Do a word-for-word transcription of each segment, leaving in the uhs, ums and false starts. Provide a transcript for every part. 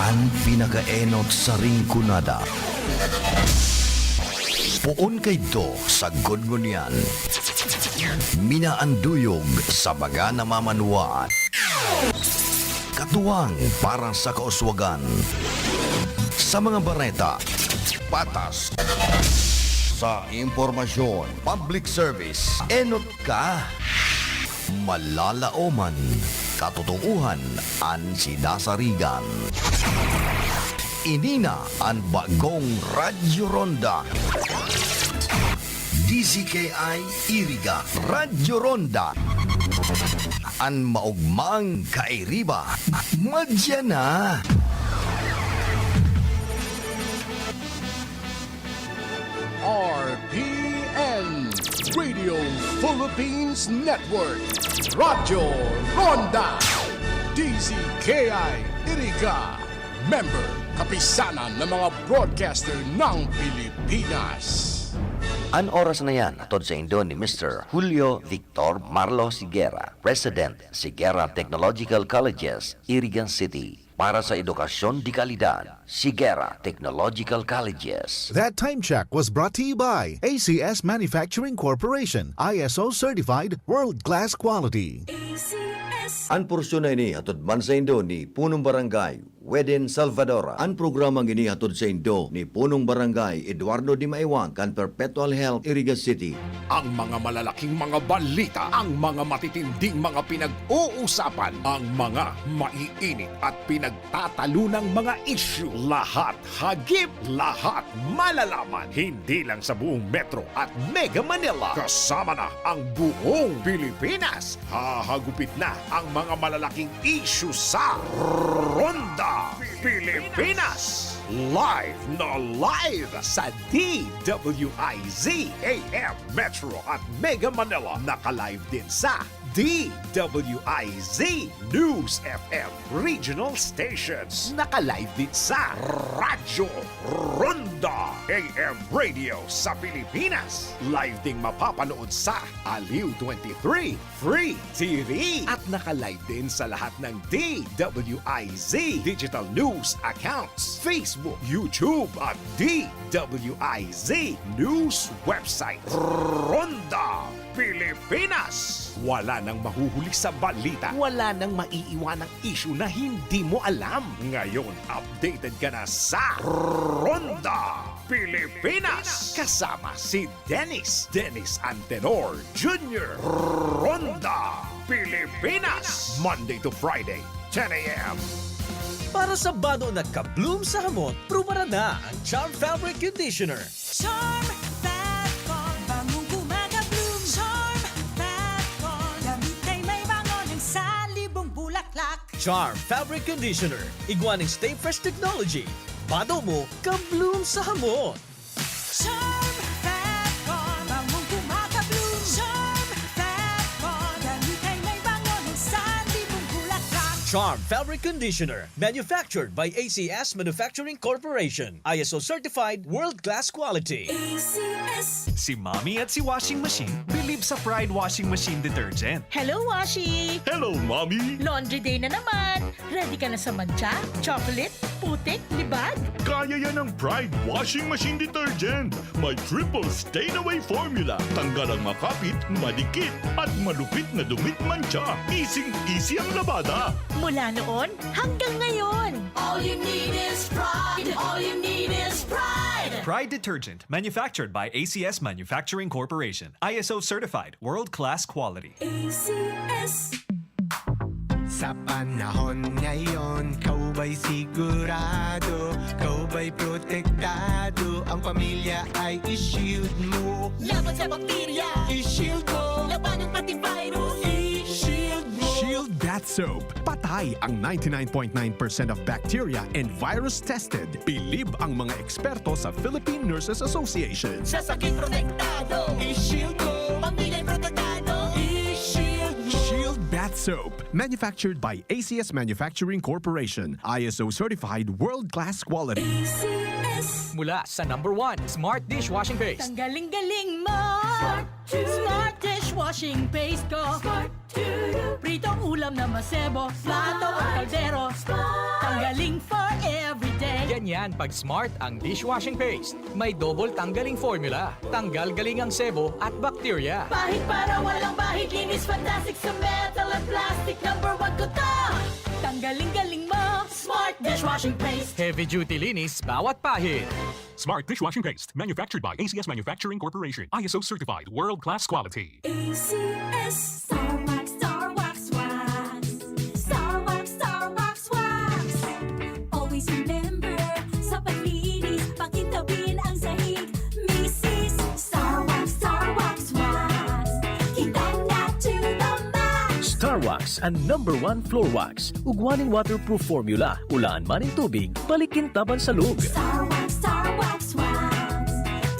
An pinakaenot sa Rinconada. Poon kaidto sagkod ngunyan. Minaanduyog sa mga namamanwaan. Katuwang para sa kauswagan. Sa mga bareta, patas. Sa impormasyon, public service, enot ka. Malalaoman, katotoohan an sinasarigan. Ini na an bagong Radyo Ronda. D Z K I Iriga, Radyo Ronda. An maogmang kairiba, madya na. R P N, Radio Philippines Network, Radyo Ronda, D Z K I Iriga, member, Kapisanan ng mga Broadcaster ng Pilipinas. An oras na yan, hatod saindo ni Mister Julio Victor Marlo Sigera, President, Sigera Technological Colleges, Iriga City. Para sa edukasyon de kalidad, Sigera Technological Colleges. That time check was brought to you by A C S Manufacturing Corporation, I S O certified, world-class quality. A C S. An porsyon na ini hatod man saindo ni Punong Barangay Weden Salvador. An programang ini hatod saindo ni Punong Barangay Eduardo Dimaiwang kan Perpetual Health, Iriga City. Ang mga malalaking mga balita, ang mga matitinding mga pinag-uusapan, ang mga maiinit at pinagtatalunang mga isyu, lahat hagip, lahat malalaman, hindi lang sa buong Metro at Mega Manila, kasama na ang buong Pilipinas. Hahagupit na ang mga malalaking isyu sa Ronda Pilipinas. Live na live sa D W I Z A M Metro at Mega Manila. Naka-live din sa D W I Z News F M Regional Stations. Naka-live din sa Radyo Ronda A M Radio sa Pilipinas. Live ding mapapanood sa Aliw twenty-three Free T V. At naka-live din sa lahat ng D W I Z Digital News accounts, Facebook, YouTube, at D W I Z News website. Ronda Pilipinas. Wala nang mahuhuli sa balita. Wala nang maiiwanang isyu na hindi mo alam. Ngayon, updated ka na sa Ronda Pilipinas. Kasama si Dennis, Dennis Antenor Junior. Ronda Pilipinas. Monday to Friday, ten a m. Para sa bado na ka-bloom sa hamot, prubaran na ang Charm Fabric Conditioner. Charm Fat Con, bangong kumaka-bloom. Charm Fat Con, damit ay may bango ng salibong bulaklak. Charm Fabric Conditioner, igwa ning Stay Fresh Technology. Bado mo, ka-bloom sa hamot. Charm Fat Con, bangong kumaka-bloom. Charm Fat Con, damit ay may bango ng salibong bulaklak. Charm Fabric Conditioner, manufactured by A C S Manufacturing Corporation. I S O certified, world-class quality. A C S. Si Mommy at si Washing Machine bilib sa Pride Washing Machine Detergent. Hello, Washi! Hello, Mommy! Laundry day na naman! Ready ka na sa mantsa, chocolate, putik, libag? Kaya yan ng Pride Washing Machine Detergent. May triple stain away formula. Tanggal ang makapit, madikit, at malupit na dumit mantsa. Easing-easy ang labada. Mula noon hanggang ngayon. All you need is Pride. All you need is Pride. Pride Detergent, manufactured by A C S Manufacturing Corporation. I S O certified, world-class quality. A C S. Sa panahon ngayon, ikaw ba'y sigurado? Ikaw ba'y protektado? Ang pamilya ay i-shield mo. Laban sa bakterya, i-shield mo. Labanan pati virus, i-shield mo. Shield Bath Soap. Patay ang ninety-nine point nine percent of bacteria and virus tested. Bilib ang mga eksperto sa Philippine Nurses Association. Sa sakit protektado, i-shield mo. Pamilya protektado, i-shield mo. Shield Bath Soap. Manufactured by A C S Manufacturing Corporation. I S O certified, world-class quality. A C S. Mula sa number one, Smart Dishwashing Paste. Ang galing-galing mo! Smart Dishwashing Paste ko. Smart Pritong ulam na masebo, plato o kaldero. Galing for everyday. Ganyan pag Smart ang dishwashing paste. May double tanggaling formula. Tanggal galing ang sebo at bakterya. Pahid para walang bahid, linis fantastic sa metal at plastic. Number one ko to. Tanggaling galing mo, Smart dishwashing paste. Heavy duty linis bawat pahid. Smart dishwashing paste, manufactured by A C S Manufacturing Corporation, I S O certified, world class quality. A C S. Star Wax, Star Wax Wax. Star Wax, Star Wax Wax. Always remember, sa paglinis, pakintabin ang sahig. Misis, Star Wax, Star Wax Wax. Kitang na to the max. Star Wax, ang number one floor wax. Ugwa nin waterproof formula. Ulaan man nin tubig, balik kintaban sa lug. Star Wax, Star Wax Wax.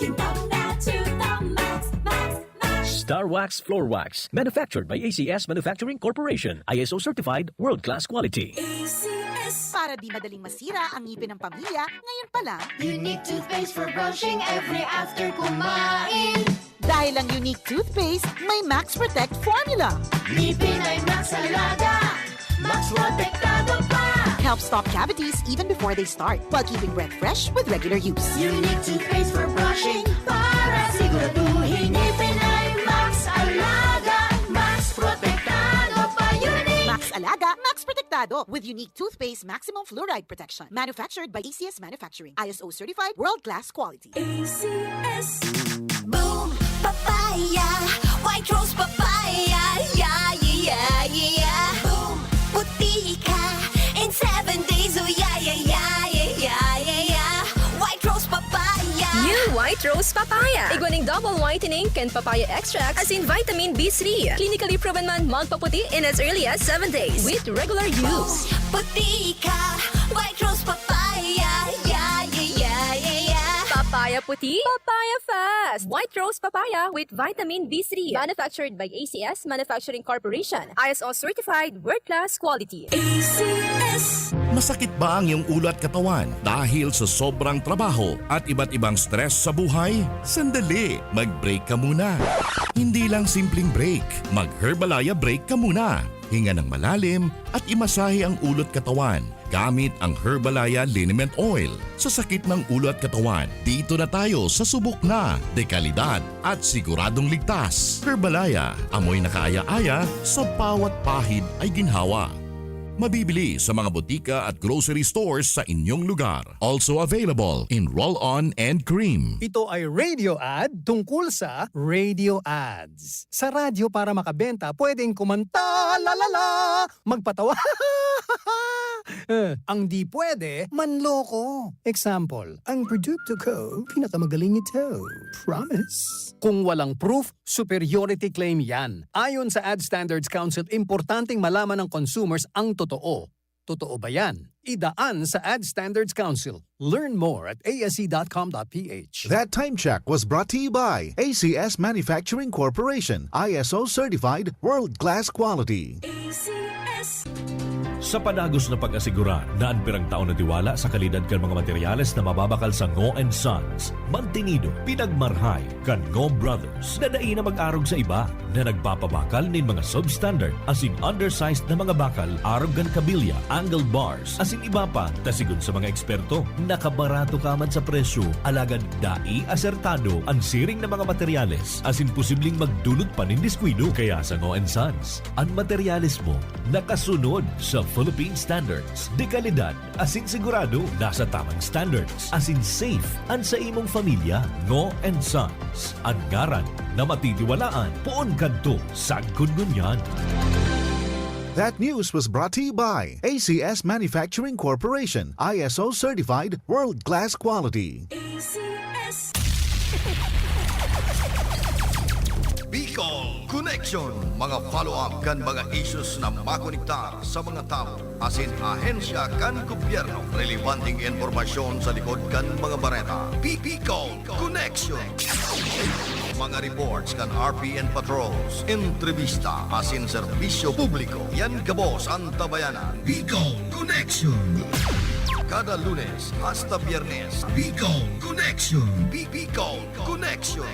Kintab na to the max, max, max. Star Wax Floor Wax. Manufactured by A C S Manufacturing Corporation. I S O certified, world-class quality. A C S. Para di madaling masira ang ngipin ng pamilya, ngayon pa lang. Unique toothpaste for brushing every after kumain. Dahil ang Unique Toothpaste may Max Protect Formula. Ngipin ay Max Alaga, Max Protektado pa. Help stop cavities even before they start, while keeping breath fresh with regular use. Unique Toothpaste for brushing, para siguraduhin ngipin ay Max Alaga, Max Protektado pa. Unique. Max Alaga, Max Protektado, with Unique Toothpaste Maximum Fluoride Protection. Manufactured by A C S Manufacturing. I S O certified, world-class quality. A C S. Boom! Papaya! White Rose Papaya! Yeah, yeah, yeah, yeah! Boom! Puti ka in seven days! Oh, yeah, yeah, yeah! White Rose Papaya! New White Rose Papaya! Igwa ning double whitening kan papaya extract asin vitamin B three. Clinically proven man magpaputi in as early as seven days with regular use. Puti ka! White Rose Papaya! Yeah, yeah, yeah, yeah, yeah! Papaya puti, papaya fast! White Rose Papaya with vitamin B three. Manufactured by A C S Manufacturing Corporation. I S O certified, world-class quality. A C S. Masakit ba ang iyong ulo at katawan dahil sa sobrang trabaho at iba't ibang stress sa buhay? Sandali, mag-break ka muna. Hindi lang simpleng break, mag-Herbalaya break ka muna. Hinga ng malalim at imasahe ang ulo at katawan gamit ang Herbalaya Liniment Oil. Sa sakit ng ulo at katawan, dito na tayo sa subok na, dekalidad at siguradong ligtas. Herbalaya, amoy na kaaya-aya, sa bawat pahid ay ginhawa. Mabibili sa mga botika at grocery stores sa inyong lugar. Also available in roll-on and cream. Ito ay radio ad tungkol sa radio ads. Sa radyo para makabenta, pwedeng kumanta, la la la, magpatawa. Eh, ang di pwede, manloko. Example, ang produkto ko, pinakamagaling ito. Promise. Kung walang proof, superiority claim yan. Ayon sa Ad Standards Council, importanteng malaman ng consumers ang totoo. Totoo ba yan? Idaan sa Ad Standards Council. Learn more at A S C dot com dot P H. That time check was brought to you by A C S Manufacturing Corporation, I S O certified, world-class quality. A C S. Sa padagos na pag-asigurar na an pirang taon na tiwala sa kalidad kan mga materyales na mababakal sa Ngo and Sons, mantinido, pinagmarhay kan Ngo Brothers na dai na mag-arog sa iba, na nagpapabakal nin mga substandard asin undersized na mga bakal arog kan kabilya, angle bars, asin iba pa, ta sigon sa mga eksperto, nakabarato ka man sa presyo, alagad dai asertado an siring na mga materyales, asin posibleng magdulot pa nin diskuido. Kaya sa Ngo and Sons, an materyales mo nakasunod sa Philippine standards, dekalidad, asin sigurado nasa tamang standards, asin safe an sa imong familya. Ngo and Sons, an ngaran na matitiwalaan poon kadto sagkod ngunyan. That news was brought to you by A C S Manufacturing Corporation, I S O certified, world-class quality. A C S. Bicol Connection, mga follow-up kan mga issues na makonektar sa mga tawo asin ahensya kan gobyerno. Relebanteng impormasyon sa likod kan mga bareta. Bicol Connection. Mga reports kan R P N patrols, entrebista asin serbisyo publiko. Yan gabos an Tabayanan. Bicol Connection. Kada Lunes hasta Biyernes, Bicol Connection. Bi-, Bicol Connection.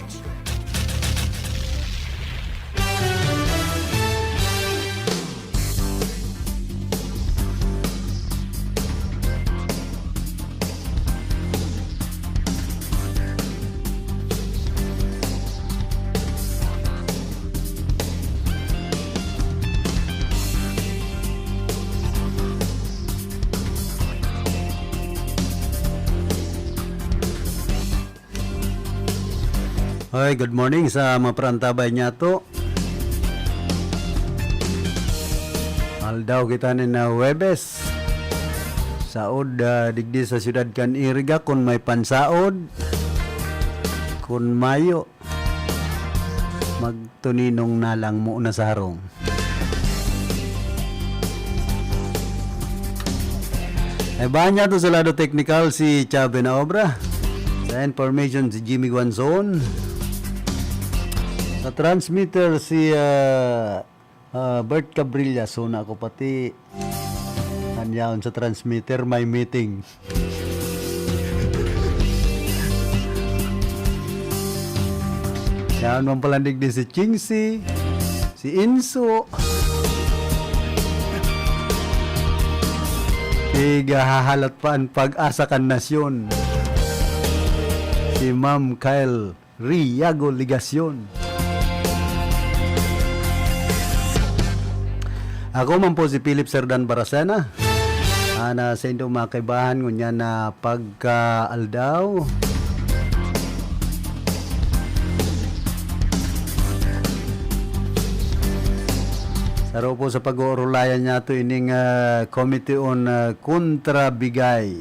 Oy, good morning sa mga parantabay niyato. Aldaw kita ni na Huwebes. Saod, ah, digdi sa siyudad kan Iriga, kun may pansaod, kun mayo, magtuninong na lang muna sa harong. Ay, bahan niya to sa lado teknikal si Chave na Obra. Sa information, si Jimmy Guanzon. Sa transmitter, si, ah, ah, Bert Cabrilla. So, na ako pati, anyaon sa transmitter, may meeting. Yan man pala digdi si Chingsi, si Inso. Igahahalat pa an pag-asa kan nasyon. Si Ma'am Kyle Riago Legacion. Ako man po si Philip Serdan Baracena. Ana sa indo mga kaibahan, ngunyan na pagkaaldaw. Saro po sa pag-uurulayan niya to ining, ah, Committee on, ah, Kontrabigay.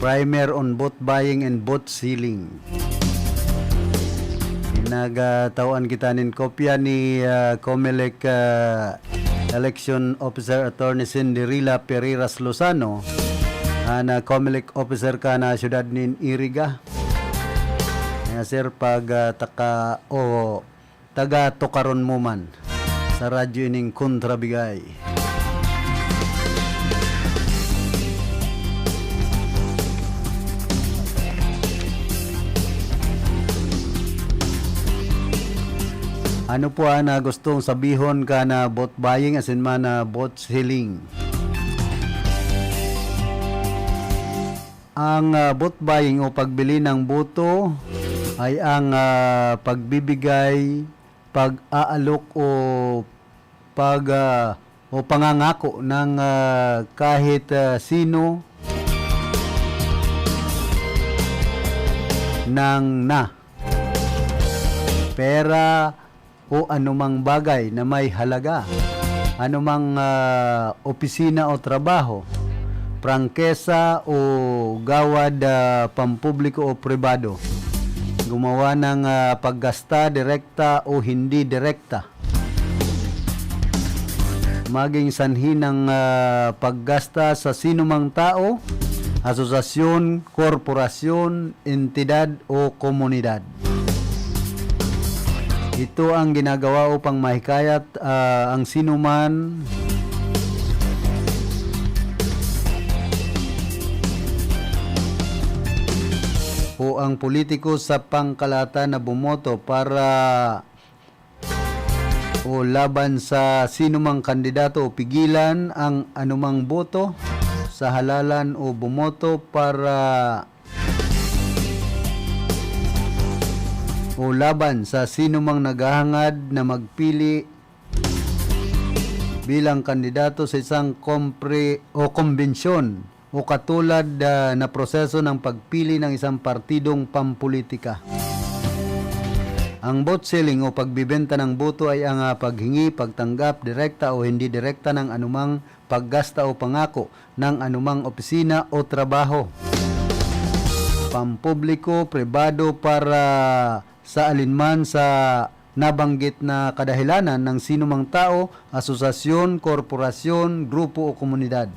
Primer on vote buying and vote selling. Pinagtawaan kita nin kopya ni, ah, Comelec, ah, Election Officer Attorney Cinderella Pereiras Lozano, an, ah, Comelec Officer kan, ah, siyudad nin Iriga. Kaya, sir, pag, ah, taka o taga Tokaron mo man sa radyo ining Kontrabigay. Ano po ang, ah, gustong sabihon kan, ah, vote buying asin man, ah, vote selling? Ang, ah, vote buying o pagbili ng boto ay ang, ah, pagbibigay, pag-aalok o pag, ah, o pangangako ng, ah, kahit, ah, sino ng na pera o anumang bagay na may halaga, anumang, ah, opisina o trabaho, prangkesa o gawad, ah, pampubliko o pribado, gumawa ng, ah, paggasta direkta o hindi direkta. Maging sanhi ng, ah, paggasta sa sinumang tao, asosasyon, korporasyon, entidad o komunidad. Ito ang ginagawa upang mahikayat, ah, ang sinuman o ang politiko sa pangkalahatan na bumoto para o laban sa sinumang kandidato o pigilan ang anumang boto sa halalan o bumoto para o laban sa sinumang naghahangad na magpili bilang kandidato sa isang kompre o kombensyon o katulad, ah, na proseso ng pagpili ng isang partidong pampulitika. Ang vote selling o pagbibenta ng boto ay ang, ah, paghingi, pagtanggap, direkta o hindi direkta ng anumang paggasta o pangako ng anumang opisina o trabaho, pampubliko, pribado, para sa alinman sa nabanggit na kadahilanan ng sinumang tao, asosasyon, korporasyon, grupo o komunidad.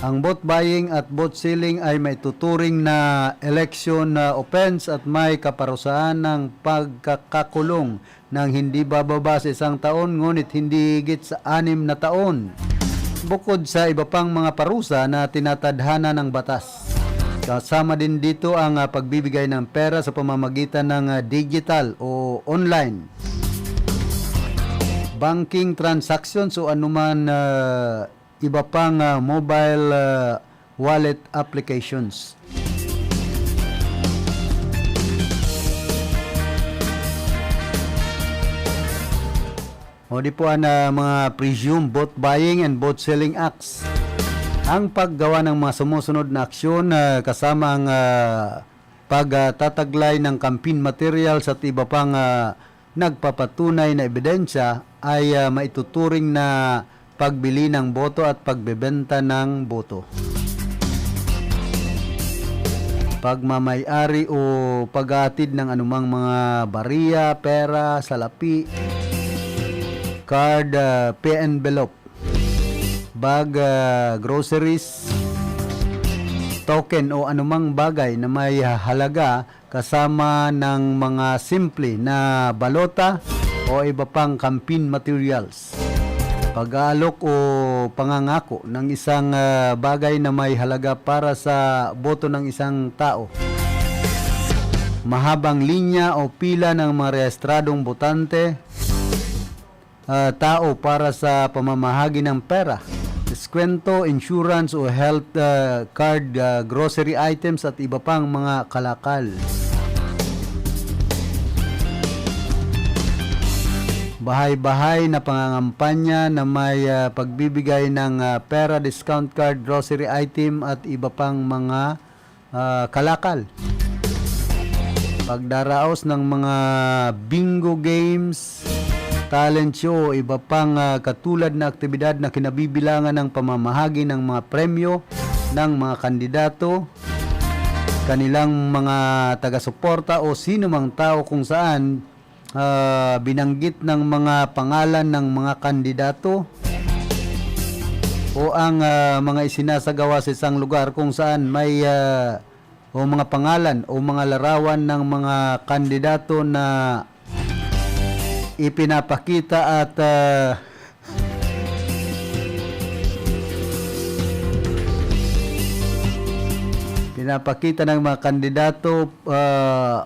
Ang vote buying at vote selling ay maituturing na election na offense at may kaparusahan ng pagkakakulong ng hindi bababa sa isang taon ngunit hindi higit sa anim na taon, bukod sa iba pang mga parusa na tinatadhana ng batas. Kasama din dito ang, ah, pagbibigay ng pera sa pamamagitan ng, ah, digital o online banking transactions o anuman, ah, iba pang, ah, mobile, ah, wallet applications. O di po ang, ah, mga presumed vote buying and vote selling acts. Ang paggawa ng mga sumusunod na aksyon, ah, kasama ang, ah, pagtataglay ng campaign materials at iba pang, ah, nagpapatunay na ebidensya ay, ah, maituturing na pagbili ng boto at pagbebenta ng boto. Pagmamay-ari o pag-aatid ng anumang mga bariya, pera, salapi, card, ah, p-envelope, bag, ah, groceries, token o anumang bagay na may halaga kasama ng mga simple na balota o iba pang campaign materials. Pag-aalok o pangangako ng isang, ah, bagay na may halaga para sa boto ng isang tao. Mahabang linya o pila ng mga rehistradong botante, ah, tao para sa pamamahagi ng pera, deskwento, insurance o health, ah, card, ah, grocery items at iba pang mga kalakal. Bahay-bahay na pangangampanya na may, ah, pagbibigay ng, ah, pera, discount card, grocery item at iba pang mga, ah, kalakal. Pagdaraos ng mga bingo games, talent show o iba pang, ah, katulad na aktibidad na kinabibilangan ng pamamahagi ng mga premyo ng mga kandidato, kanilang mga taga-suporta o sino mang tao kung saan, ah, binanggit ng mga pangalan ng mga kandidato o ang, ah, mga isinasagawa sa isang lugar kung saan may, ah, o mga pangalan o mga larawan ng mga kandidato na ipinapakita at, ah, pinapakita ng mga kandidato, ah,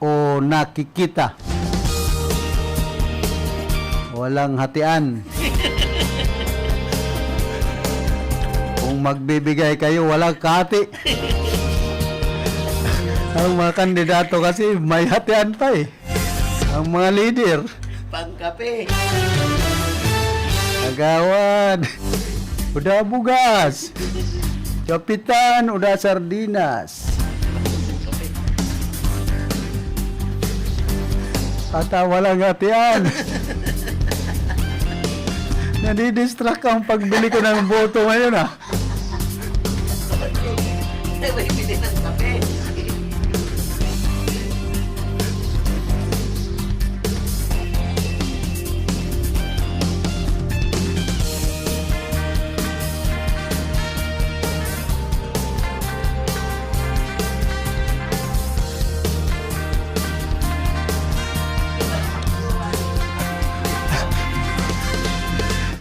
o nakikita. Walang hatian. Kung magbibigay kayo, walang kahati. Ang mga kandidato kasi may hatian pa eh. Ang mga leader. Pangkape. Agawad. Uda bugas. Kapitan, uda sardinas. Ata walang hatian. Nadidistract ang pagbili ko ng boto ngayon, ah. May bili ng kape.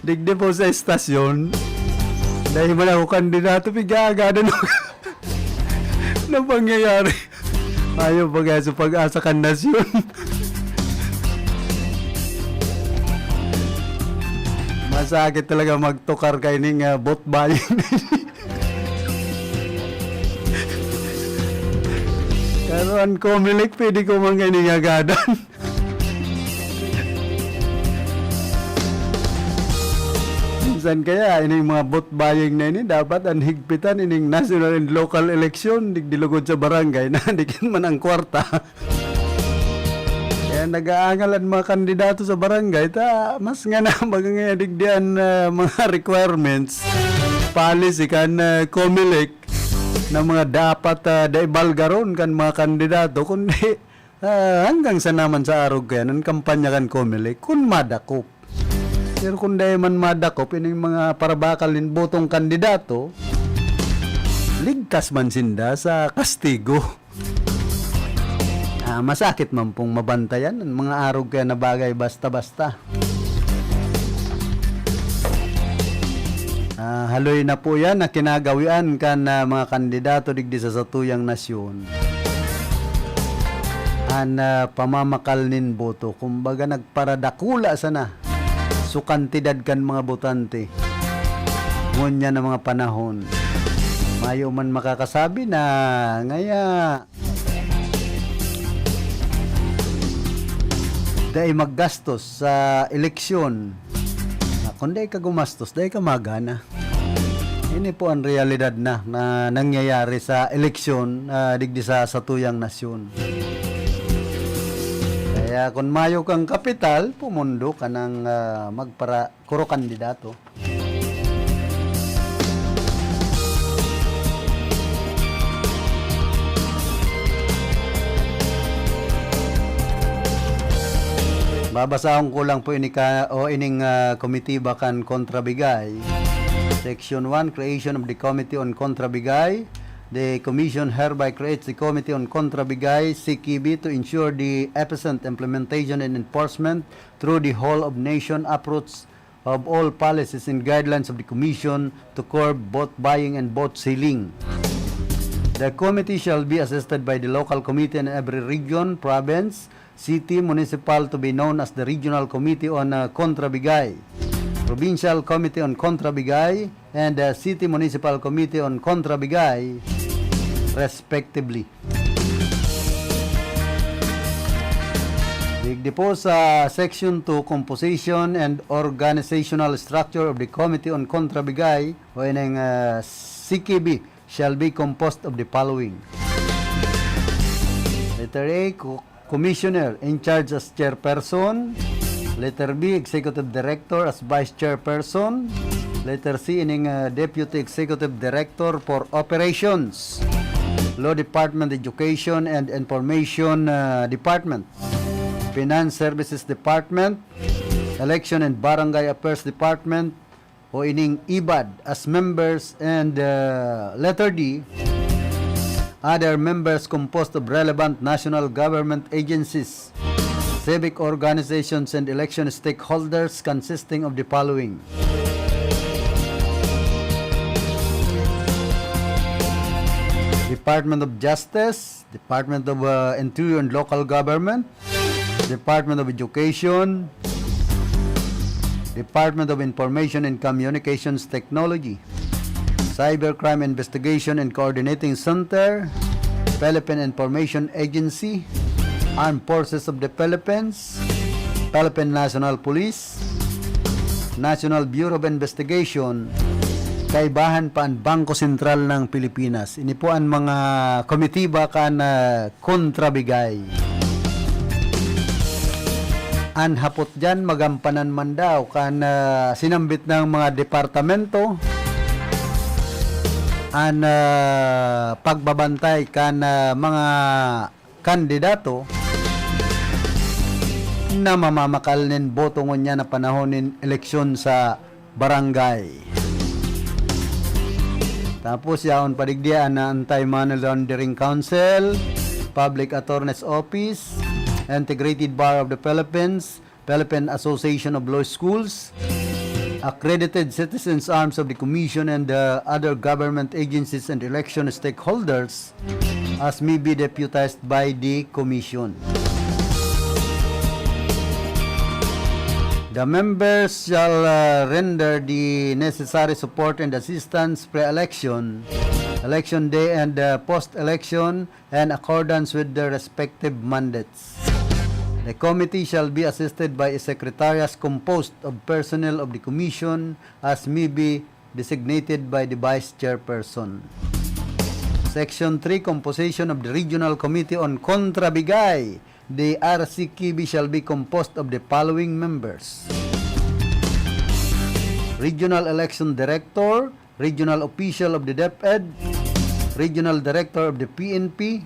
Digdi po sa estasyon, dahil man ako kandidato, pigagadan ako. Anong pangyayari? Ayaw bagay sa pag-asa kan nasyon. Masakit talaga magtukar kaining, ah, vote buying. Pero ang Comelec, pwede ko man kaining agadan. Minsan kaya, ining mga vote buying na ini, dapat ang higpitan ining national and local election, digdi lugod sa barangay na dikit man ang kwarta. Kaya nag-aangal ang mga kandidato sa barangay, ta mas ngana baga nga digdi an, ah, mga requirements, policy kan, ah, Comelec na mga dapat, ah, dai balgaron kan mga kandidato, kundi, ah, hanggang sa naman sa arog kaya, an kampanya kan Comelec, kun madakop. Pero kun dai man madakop, ining mga parabakal nin botong kandidato, ligtas man sinda sa kastigo. Ah, masakit man pong mabantayan an mga arog kaya na bagay basta-basta. Ah, haloy na po yan na kinagawian kan, ah, mga kandidato digdi sa satuyang nasyon. An, ah, pamamakal nin boto, kumbaga nagparadakula sana so kantidad kan mga botante. Ngunyan na mga panahon, mayo man makakasabi na ngaya dai maggastos sa eleksyon. Ah, kung dai ka gumastos, dai ka magana. Ini po ang realidad na, na nangyayari sa eleksyon, ah, digdi sa satuyang nasyon. Kaya kun mayo kang kapital, pumundo ka ng, ah, magpara-, kuro kandidato. Babasahon ko lang po ini ka, o ining, ah, komitiba kan Kontrabigay. Section one, Creation of the Committee on Kontrabigay. The Commission hereby creates the Committee on Kontrabigay, C K B, to ensure the efficient implementation and enforcement through the whole of nation approach of all policies and guidelines of the Commission to curb vote buying and vote selling. The committee shall be assisted by the local committee in every region, province, city, municipal to be known as the Regional Committee on, uh, Kontrabigay, Provincial Committee on Kontrabigay, and the City Municipal Committee on Kontrabigay, respectively. Digdi po sa Section two, Composition and Organizational Structure of the Committee on Kontrabigay, o ining, ah, C K B, shall be composed of the following. Letter A, co-, Commissioner in charge as chairperson. Letter B, Executive Director as vice chairperson. Letter C, ining, ah, Deputy Executive Director for Operations, Law Department, Education and Information, ah, Department, Finance Services Department, Election and Barangay Affairs Department, o ining IBAD as members, and, ah, letter D, other members composed of relevant national government agencies, civic organizations, and election stakeholders consisting of the following: Department of Justice, Department of, uh, Interior and Local Government, Department of Education, Department of Information and Communications Technology, Cybercrime Investigation and Coordinating Center, Philippine Information Agency, Armed Forces of the Philippines, Philippine National Police, National Bureau of Investigation, kaibahan pa an Bangko Sentral ng Pilipinas. Ini po an mga komitiba kan, ah, Kontrabigay. An hapot diyan, magampanan man daw kan, ah, sinambit na mga departamento an, ah, pagbabantay kan, ah, mga kandidato na mamamakal nin boto ngunyan na panahon nin eleksyon sa barangay. Tapos yaon pa digdi an Anti-Money Laundering Council, Public Attorney's Office, Integrated Bar of the Philippines, Philippine Association of Law Schools, accredited citizens' arms of the Commission and the other government agencies and election stakeholders as may be deputized by the Commission. The members shall, uh, render the necessary support and assistance pre-election, election day, and, uh, post-election in accordance with their respective mandates. The committee shall be assisted by a secretariat composed of personnel of the Commission as may be designated by the Vice Chairperson. Section three, Composition of the Regional Committee on Kontrabigay. The R C K B shall be composed of the following members: Regional Election Director, Regional Official of the DepEd, Regional Director of the P N P,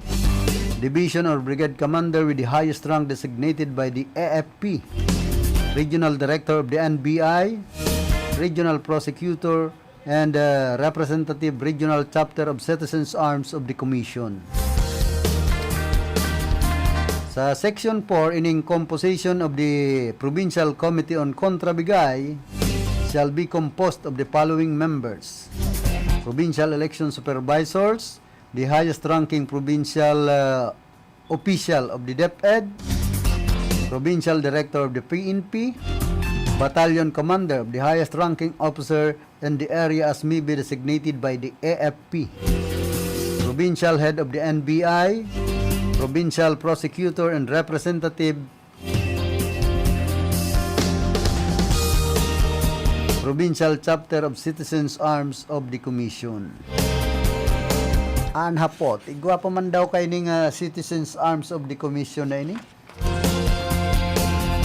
Division or Brigade Commander with the highest rank designated by the A F P, Regional Director of the N B I, Regional Prosecutor, and, uh, Representative Regional Chapter of Citizens Arms of the Commission. Sa Section four, ining composition of the Provincial Committee on Kontrabigay shall be composed of the following members: Provincial Election Supervisors, the highest ranking provincial, uh, official of the DepEd, Provincial Director of the P N P, Battalion Commander of the highest ranking officer in the area as may be designated by the A F P, Provincial Head of the N B I, Provincial Prosecutor and Representative Provincial Chapter of Citizens Arms of the Commission. An hapot, igwa pa man daw kaining, ah, Citizens Arms of the Commission na ini?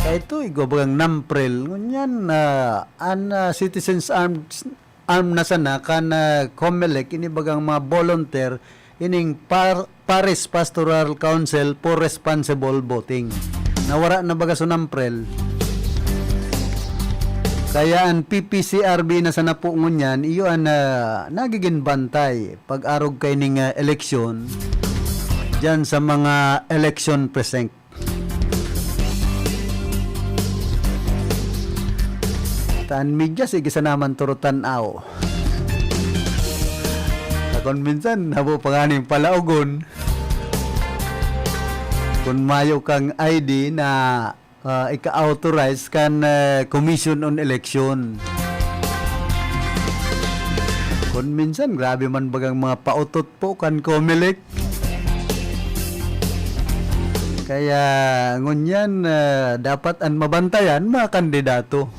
Kaya ito, igwa bagang NAMPREL. Ngunyan, ah, an, ah, Citizens Arms, Arm na sana kan, ah, Comelec, ini bagang mga volunteer, ining par-, Parish Pastoral Council for Responsible Voting. Nawara na baga sa NAMPREL. Kaya an P P C R B na sana po ngunyan, iyo an, ah, nagiging bantay pag-arog kaining, ah, eleksyon diyan sa mga election precinct. Tan media, sige sana man turutan aw. Takon minsan, habo pa nga nin palaogon. Kun mayo kang I D na, ah, ika-authorize kan, eh, Commission on Election. Kun minsan, grabe man bagang mga pautot po kan Comelec. Kaya ngunyan, ah, dapat an mabantayan, mga kandidato.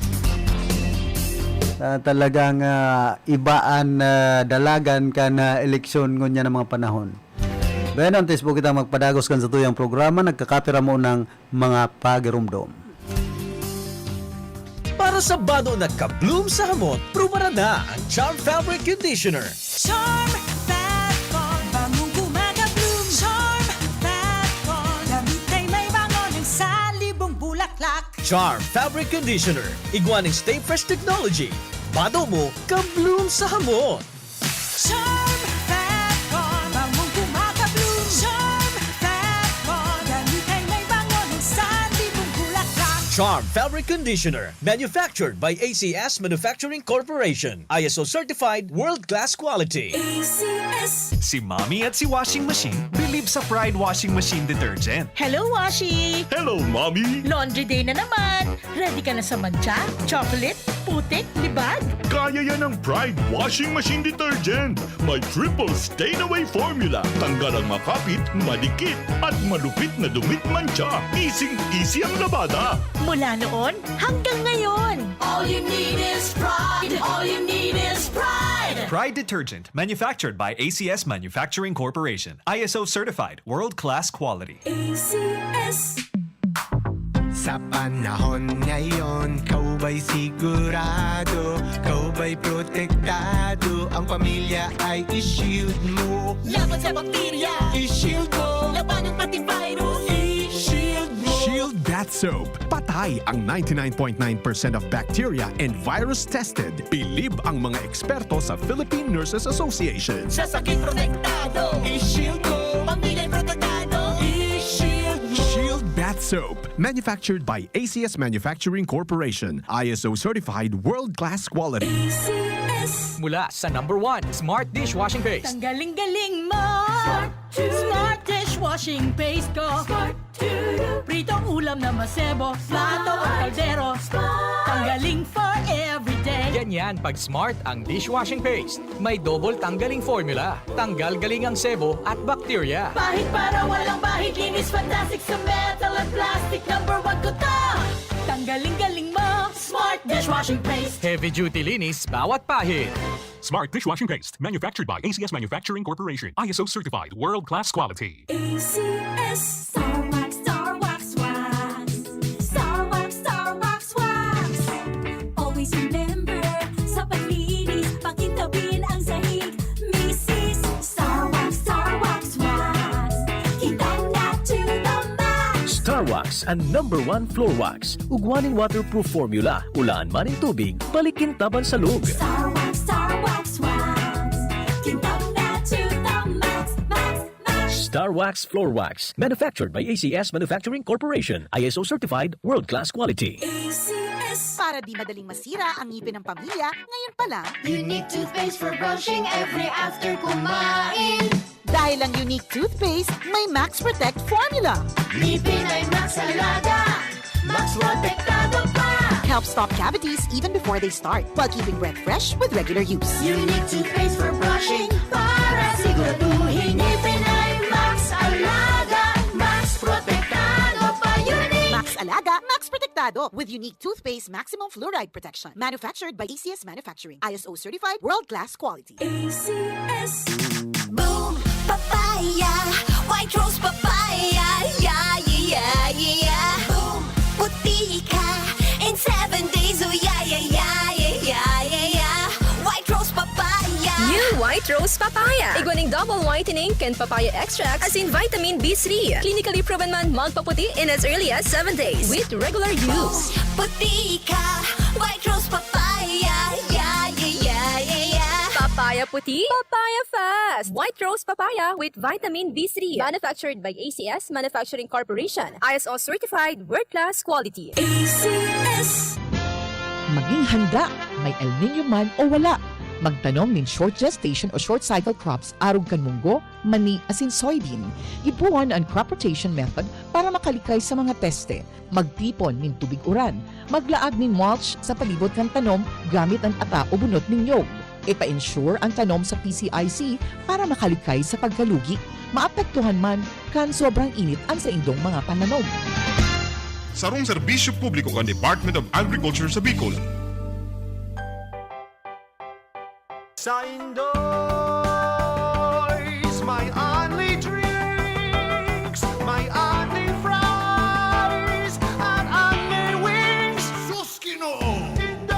Ah, talagang, ah, iba an, ah, dalagan kan, ah, eleksyon ngunyan na mga panahon. Ben, antes po kita magpadagos kan satuyang programa, nagkakapira mo ng mga pagirumdom. Para sa bado na ka-bloom sa hamot, prubaran na ang Charm Fabric Conditioner. Charm Fat Con, bangong gumagabloom. Charm Fat Con, damit ay may bango ng salibong bulaklak. Charm Fabric Conditioner, igwa ning Stay Fresh Technology. Bado mo, ka-bloom sa hamot. Charm Fat Con, bangong gumagabloom. Charm Fat Con, damit ay may bango ng salibong bulaklak. Charm Fabric Conditioner, manufactured by A C S Manufacturing Corporation. I S O certified, world-class quality. A C S. Si Mommy at si Washing Machine believe sa Pride Washing Machine Detergent. Hello, Washi! Hello, Mommy! Laundry day na naman! Ready ka na sa mantsa, chocolate, putik, libag? Kaya yan ng Pride Washing Machine Detergent. May triple stain away formula. Tanggal ang makapit, madikit, at malupit na dumi at mantsa. Easing-easy ang labada. Mula noon hanggang ngayon. All you need is Pride. All you need is Pride. Pride Detergent, manufactured by A C S Manufacturing Corporation. I S O certified, world-class quality. A C S. Sa panahon ngayon, ikaw ba'y sigurado, ikaw ba'y protektado, ang pamilya ay i-shield mo. Laban sa bakterya, i-shield mo. Labanan pati virus, i-shield mo. Shield Bath Soap. Patay ang ninety-nine point nine percent of bacteria and virus tested. Bilib ang mga eksperto sa Philippine Nurses Association. Sa sakit protektado, i-shield mo. Pamilya'y protektado, i-shield mo. Shield Bath Soap. Manufactured by A C S Manufacturing Corporation. I S O certified, world-class quality. A C S. Mula sa number one, Smart Dishwashing Paste. Tanggaling galing mo. Smart Dishwashing Paste ko. Pritong ulam na masebo, plato o kaldero. Tanggaling for everyday. Ganyan pag Smart ang dishwashing paste. May double tanggaling formula. Tanggal galing ang sebo at bakterya. Pahid para walang bahid, linis fantastic sa metal at plastic. Number one ko to. Tanggaling galing mo, Smart Dishwashing Paste. Heavy duty linis bawat pahid. Smart Dishwashing Paste, manufactured by A C S Manufacturing Corporation. I S O certified, world-class quality. A C S. Star Wax, Star Wax, Wax. Star Wax, Star Wax, Wax. Always remember, sa paglinis, pakintabin ang sahig. Misis, Star Wax, Star Wax, Wax. Kintab na to the max. Star Wax, ang number one floor wax. Ugwa nin waterproof formula, ulaan man nin tubig, balik kintaban sa log. Star Wax, Star Wax, Wax. Kintab na to the max, max, max. Star Wax Floor Wax, manufactured by A C S Manufacturing Corporation, I S O certified, world-class quality. A C S. Para di madaling masira ang ngipin ng pamilya, ngayon pa lang. Unique toothpaste for brushing every after kumain. Dahil ang Unique Toothpaste may Max Protect Formula. Ngipin ay Max Alaga, Max Protektado pa. Helps stop cavities even before they start, while keeping breath fresh with regular use. Unique Toothpaste for brushing, para siguraduhin ngipin ay Max Alaga, Max Protektado pa. Unique. Max Alaga, Max Protektado. Ado with unique toothpaste maximum fluoride protection. Manufactured by A C S Manufacturing. I S O certified, world-class quality. A C S. Boom! Papaya! White Rose Papaya! Yeah, yeah, yeah, yeah! Boom! Puti ka in seven days! Oh, yeah, yeah, yeah, yeah, yeah, yeah, yeah! White Rose Papaya! New White Rose Papaya. Igwa ning double whitening kan papaya extract asin vitamin B three. Clinically proven man magpaputi in as early as seven days with regular use. Puti ka! White Rose Papaya! Yeah, yeah, yeah, yeah, yeah! Papaya puti, papaya fast. White Rose Papaya with vitamin B three. Manufactured by A C S Manufacturing Corporation. I S O certified, world-class quality. A C S. Maging handa, may El Niño man o wala. Magtanom nin short gestation o short cycle crops arog kan munggo, mani, asin soybean. Gibohon an crop rotation method para makalikay sa mga peste. Magtipon nin tubig uran. Maglaag nin mulch sa palibot kan tanom gamit an ata o bunot nin nyog. Ipa-insure an tanom sa P C I C para makalikay sa pagkalugi. Maapektuhan man kan sobrang init an saindong mga pananom. Sarong serbisyo publiko kan Department of Agriculture sa Bicol. Sa Indoy's, may only drinks, may only fries, and only wings. Sus, Ginoo! Indoy's!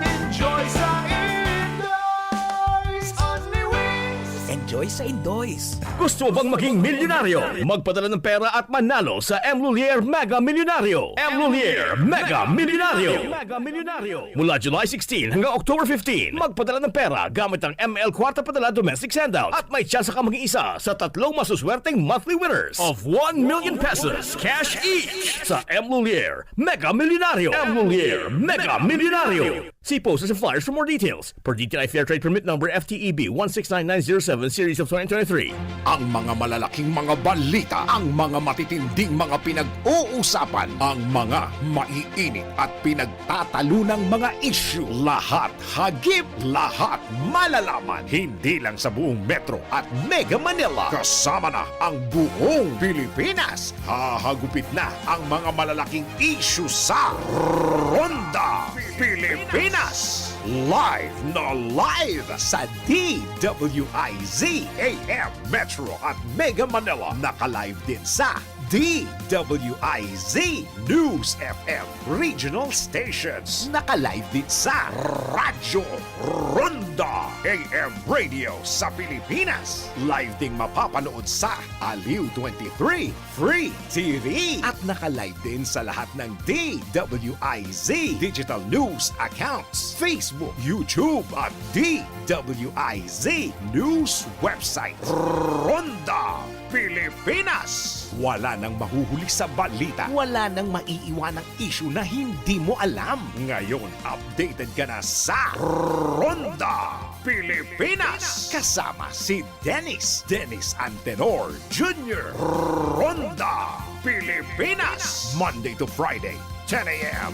Enjoy sa Indoy's! Only wings! Enjoy sa Indoy's! Gusto mo bang maging milyonaryo? Magpadala ng pera at manalo sa M Lhuillier Mega Milyonaryo. M Lhuillier Mega Milyonaryo. Mula July sixteen hanggang October fifteen, magpadala ng pera gamit ang M L Kwarta Padala Domestic Sendout at may tsansa ka maging isa sa tatlong masuswerteng monthly winners of one million pesos cash each sa M Lhuillier Mega Milyonaryo. M Lhuillier Mega Milyonaryo. See poster sa flyers for more details. Per D T I Fair Trade Permit Number F T E B one six nine nine zero seven Series of twenty twenty-three. Ang mga malalaking mga balita, ang mga matitinding mga pinag-uusapan, ang mga maiinit at pinagtatalunang mga isyu, lahat hagip, lahat malalaman, hindi lang sa buong Metro at Mega Manila, kasama na ang buong Pilipinas. Hahagupit na ang mga malalaking isyu sa Ronda Pilipinas. Live na live sa D W I Z A M Metro at Mega Manila. Naka-live din sa D W I Z News F M Regional Stations. Naka-live din sa Radyo Ronda A M Radio sa Pilipinas. Live ding mapapanood sa Aliw twenty-three Free T V. At naka-live din sa lahat ng D W I Z digital news accounts, Facebook, YouTube at D W I Z news website. Ronda Pilipinas! Wala nang mahuhuli sa balita. Wala nang maiiwanang isyu na hindi mo alam. Ngayon, updated ka na sa Ronda Pilipinas! Kasama si Dennis, Dennis Antenor Junior Ronda Pilipinas! Monday to Friday, ten a.m.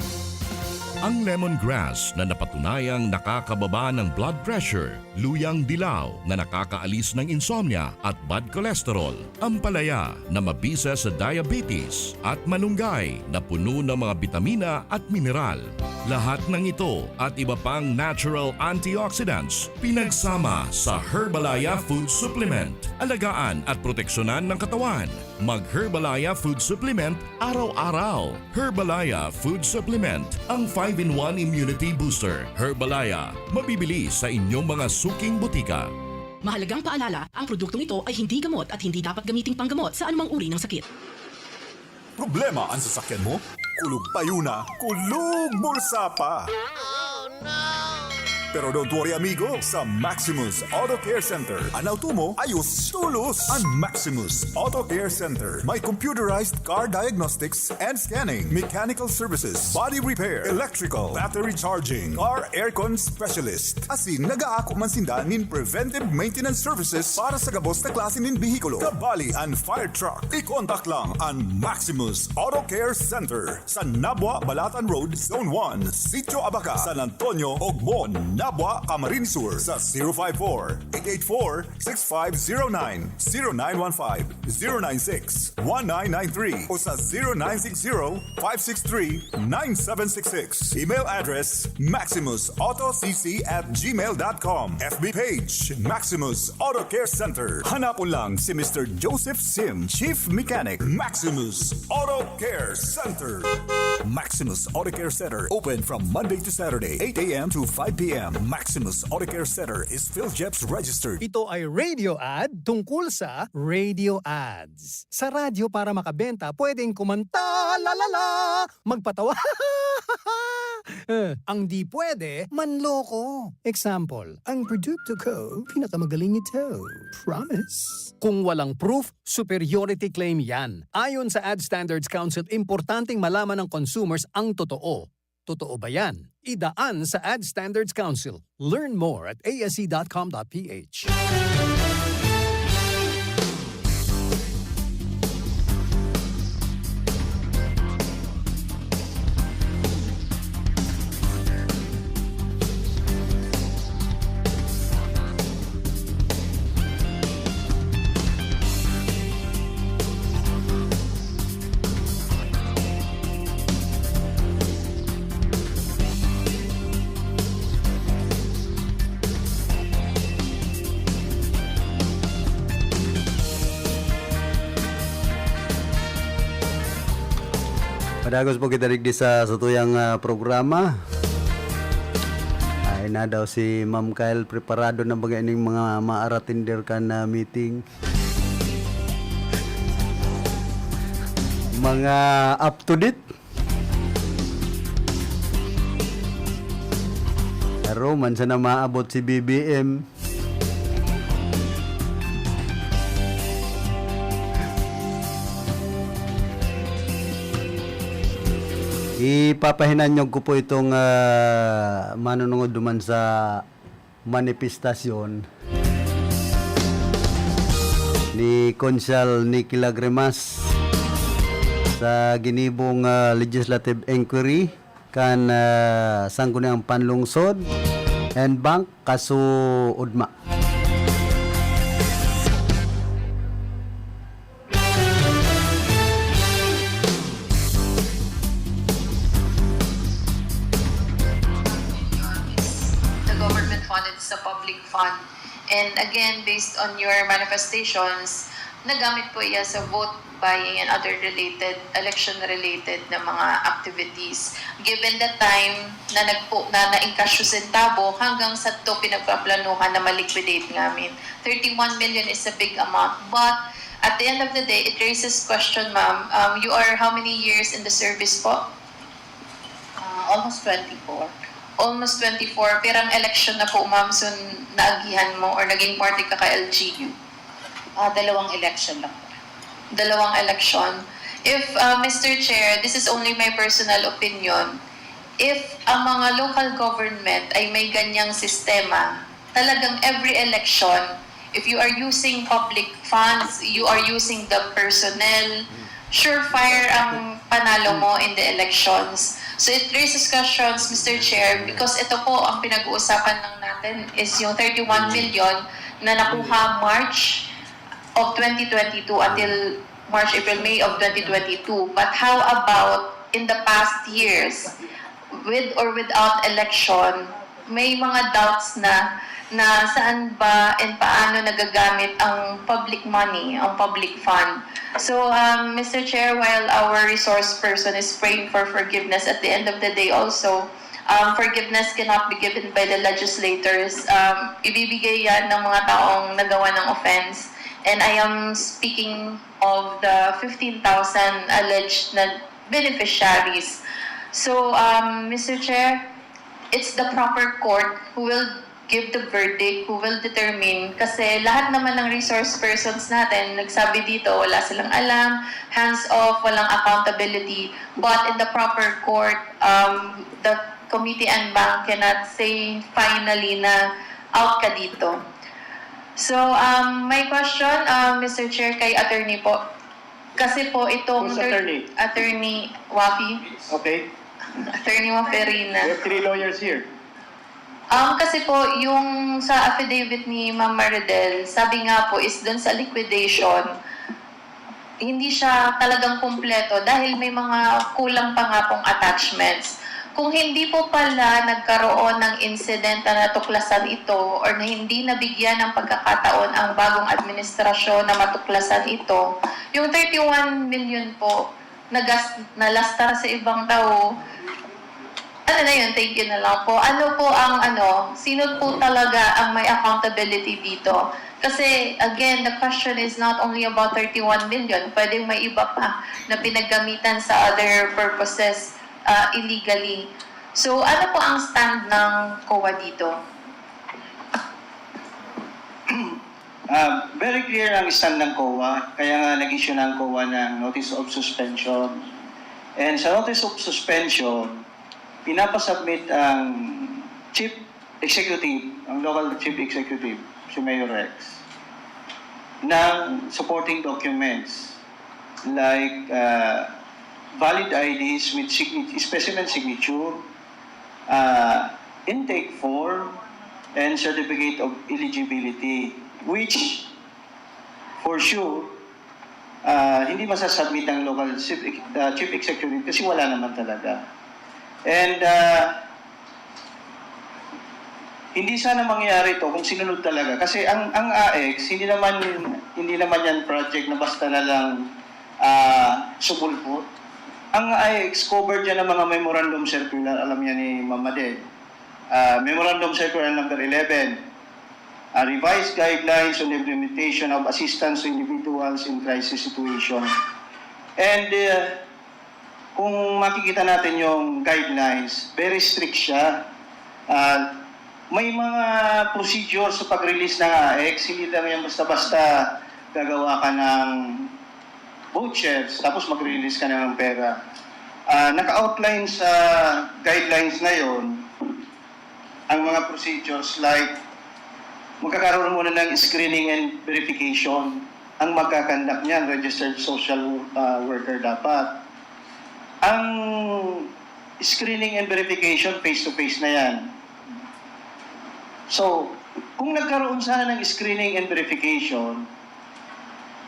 Ang lemongrass na napatunayang nakakababa ng blood pressure, luyang dilaw na nakakaalis ng insomnia at bad cholesterol, ampalaya na mabisa sa diabetes, at malunggay na puno ng mga bitamina at mineral. Lahat ng ito at iba pang natural antioxidants pinagsama sa Herbalaya Food Supplement. Alagaan at proteksyonan ng katawan. Mag Herbalaya Food Supplement araw-araw. Herbalaya Food Supplement, ang five-in-one Immunity Booster. Herbalaya, mabibili sa inyong mga suking butika. Mahalagang paalala, ang produktong ito ay hindi gamot at hindi dapat gamiting panggamot sa anumang uri ng sakit. Problema ang sasakyan mo? Kulog payo na, kulog bulsa pa! Pero don't worry, amigo, sa Maximus Auto Care Center, an auto mo ayos tolos! An Maximus Auto Care Center may computerized car diagnostics and scanning, mechanical services, body repair, electrical, battery charging, car aircon specialist. Asin nag-aako man sinda nin preventive maintenance services para sa gabos na klase nin behikulo, kabali an fire truck. I-contact lang an Maximus Auto Care Center sa Nabua, Balatan Road, Zone one, Sitio Abaca, San Antonio, Ogmon, Tabua, Camarines Sur, sa zero five four, eight eight four, six five zero nine, zero nine one five, zero nine six, one nine nine three o sa zero nine six zero, five six three, nine seven six six. Email address, maximus auto c c at gmail dot com. F B page, Maximus Auto Care Center. Hanapon lang si Mister Joseph Sim, Chief Mechanic, Maximus Auto Care Center. Maximus Auto Care Center, open from Monday to Saturday, eight a m to five p m. Maximus Auto Care Center is PhilGEPS registered. Ito ay radio ad tungkol sa radio ads. Sa radyo, para makabenta, pwedeng kumanta, la la la, magpatawa. Eh, ang di pwede, manloko. Example, ang produkto ko, pinakamagaling ito. Promise. Kung walang proof, superiority claim yan. Ayon sa Ad Standards Council, importanteng malaman ng consumers ang totoo. Totoo ba yan? Idaan sa Ad Standards Council. Learn more at a s c dot com dot p h. Padagos po kita digdi sa satuyang, ah, programa. Ay na daw si Ma'am Kyle, preparado na ba ining mga maaratinder kan, ah, meeting? Mga up to date? Pero man sana maabot si B B M. Ipapahinanyog ko po itong, ah, manunungod duman sa manifestasyon ni Konsehal Nicky Lagrimas sa ginibong, ah, legislative inquiry kan, ah, Sangguniang Panlungsod and Bank, Kaso Udma. The government fund, it's a public fund. And again, based on your manifestations, nagamit po iya sa vote buying and other related, election-related na mga activities. Given the time na nagpo-, na naingkasyo sentabo, hanggang sa to pinagpaplanuhan na ma-liquidate ngamin. Thirty-one million is a big amount, but at the end of the day, it raises question, ma'am. Um, you are how many years in the service po? Ah, almost twenty-four. Almost twenty-four. Pirang election na po, ma'am, so naagihan mo or naging parte ka ka L G U? Ah, dalawang election lang po. Dalawang election. If, uh, Mister Chair, this is only my personal opinion, if ang mga local government ay may ganyang sistema, talagang every election, if you are using public funds, you are using the personnel, surefire ang panalo mo in the elections. So it raises questions, Mister Chair, because ito po ang pinag-uusapan lang natin is yung thirty-one million na nakuha March of twenty twenty-two until March, April, May of twenty twenty-two. But how about in the past years, with or without election, may mga doubts na, na saan ba and paano nagagamit ang public money, ang public fund. So, um, Mister Chair, while our resource person is praying for forgiveness, at the end of the day also, um, forgiveness cannot be given by the legislators. Um, ibibigay yan ng mga taong nagawa ng offense. And I am speaking of the fifteen thousand alleged na beneficiaries. So, um, Mister Chair, it's the proper court who will give the verdict, who will determine, kasi lahat naman ng resource persons natin, nagsabi dito, wala silang alam, hands off, walang accountability. But in the proper court, um, the committee en banc cannot say finally na out ka dito. So, um, my question, uh, Mister Chair, kay attorney po. Kasi po itong Who's third attorney? Attorney Wafi. Okay. Attorney Waferina. We have three lawyers here. Um, kasi po, yung sa affidavit ni Ma'am Maridel, sabi nga po is dun sa liquidation, hindi siya talagang kumpleto dahil may mga kulang pa nga pong attachments. Kung hindi po pala nagkaroon ng incident na natuklasan ito or na hindi nabigyan ng pagkakataon ang bagong administrasyon na matuklasan ito, yung thirty-one million po, nagas-, nalastar sa ibang tao, ano na yun, thank you na lang po. Ano po ang ano, sino po talaga ang may accountability dito? Kasi again, the question is not only about thirty-one million, pwedeng may iba pa na pinaggamitan sa other purposes, ah, illegally. So, ano po ang stand ng COA dito? Ah, very clear ang stand ng COA, kaya nga nag-issue na ang COA ng notice of suspension. And sa notice of suspension, pinapasubmit ang chief executive, ang local chief executive, si Mayor Rex, ng supporting documents like ah, valid I Ds with signi- specimen signature, ah, intake form, and certificate of eligibility, which for sure, ah, hindi masasubmit ng local chief, ah, chief executive kasi wala naman talaga. And ah, hindi sana mangyayari ito kung sinunod talaga. Kasi ang ang AEX, hindi naman hindi naman yan project na basta na lang ah, subulpot. Ang AEX covered yan ng mga memorandum circular, alam yan ni Ma'am Madel. Ah, Memorandum Circular number eleven, ah, Revised Guidelines on the Implementation of Assistance to Individuals in Crisis Situation. And ah, kung makikita natin yung guidelines, very strict siya. Ah, may mga procedure sa pag-release ng AEX, hindi lang yan basta-basta gagawa ka ng vouchers tapos mag-release ka na ng pera. Ah, naka-outline sa guidelines na yon ang mga procedures like magkakaroon muna ng screening and verification. Ang magkakandak niyan, registered social ah, worker dapat. Ang screening and verification, face-to-face na yan. So, kung nagkaroon sana ng screening and verification,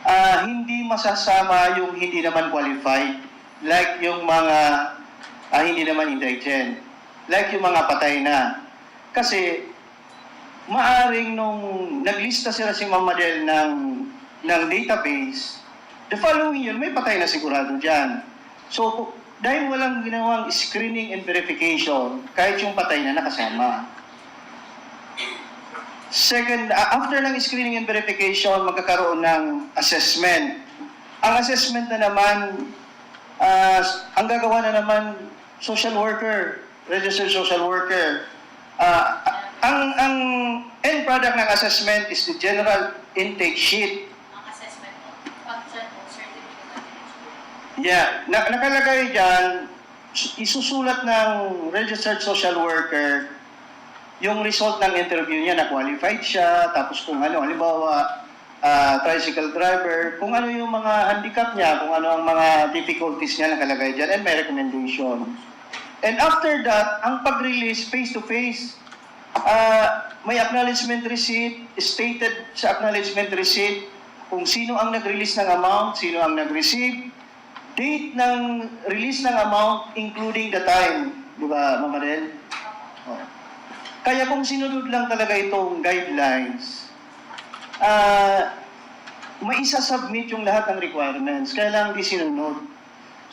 ah, hindi masasama yung hindi naman qualified, like yung mga ah, hindi naman indigent, like yung mga patay na. Kasi, maaring nung naglista sila si Ma'am Madel ng, ng database, the following year, may patay na sigurado dyan. So, dahil walang ginawang screening and verification, kahit yung patay na nakasama. Second, a- after ng screening and verification, magkakaroon ng assessment. Ang assessment na naman, ah, ang gagawa na naman, social worker, registered social worker. Ah, ang, ang end product ng assessment is the general intake sheet. Ang assessment po, function po, certificate of eligibility. Yeah, na, nakalagay dyan, isusulat ng registered social worker yung result ng interview niya na qualified siya, tapos kung ano, halimbawa, ah, tricycle driver, kung ano yung mga handicap niya, kung ano ang mga difficulties niya nakalagay dyan, and may recommendation. And after that, ang pag-release face-to-face, ah, may acknowledgement receipt, stated sa acknowledgement receipt kung sino ang nag-release ng amount, sino ang nag-receive, date ng release ng amount, including the time, di ba, Ma'am Adel? Oh. Kaya kung sinunod lang talaga itong guidelines, ah, maisa-submit yung lahat ng requirements, kaya lang di sinunod.